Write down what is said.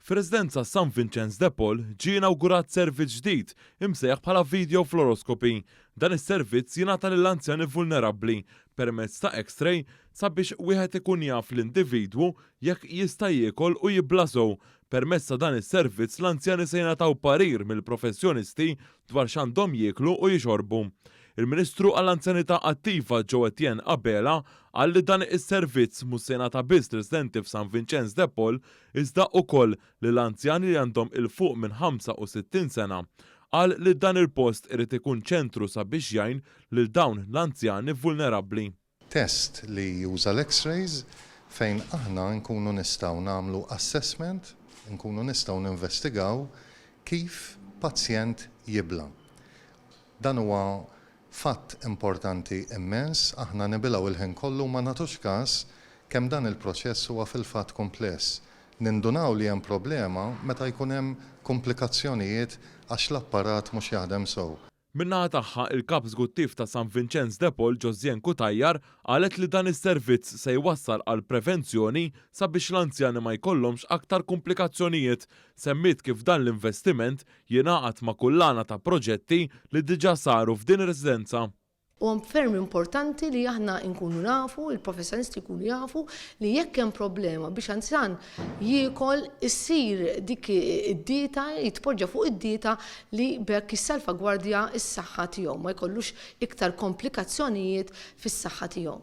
Fir-Residenza San Vinċenz de Paul ġie inawgurat servizz ġdid imsejjaħ bħala video fluoroscopy. Dan is-servizz jingħata lil anzjani vulnerabbli permezz ta' X-ray sabiex wieħed ikun jaf l-individwu jekk jista' jiekol u jibla' sew. Permezz ta' dan is-servizz l-anzjani se jingħataw parir mill-professjonisti dwar x'għandhom jieklu u jixorbu. Il-Ministru għall-Anzjanità Attiva Joe Etienne Abela qal li dan is-servizz mhux se jingħata biss lir-residenti f'San Vinċenz de Paul iżda ukoll lil anzjani li għandhom 'il fuq minn 65 sena. Qal li dan il-post irid ikun ċentru sabiex jgħin lil dawn l-anzjani vulnerabbli. Test li juża l-X-rays fejn aħna nkunu nistgħu nagħmlu assessment, nkunu nistgħu ninvestigaw kif pazjent jibla'. Dan huwa Fatt importanti immens, aħna nibilgħu l-ħin kollu u ma nagħtux każ kemm dan il-proċess huwa fil-fatt kumpless. Nindunaw li hemm problema meta jkun hemm kumplikazzjonijiet għax l-apparat mhux jaħdem sew. Min-naħa tagħha, il-Kap Żguttiv ta' San Vinċenz de Paul, Josiane Cutajar, qalet li dan is-servizz se jwassal għal prevenzjoni sabiex l-anzjani ma jkollhomx aktar kumplikazzjonijiet. Semmiet kif dan l-investiment jingħaqad ma' kullana ta' proġetti li diġà saru f'din ir-residenza. Huwa ferm importanti li aħna nkunu nafu, il-professjonisti jkunu jafu li jekk hemm problema biex anzjan jiekol issir dik id-dieta, jitpoġġa fuq id-dieta li b'hekk jissalvagwardja s-saħħa tiegħu, ma jkollux iktar komplikazzjonijiet fis-saħħa tiegħu.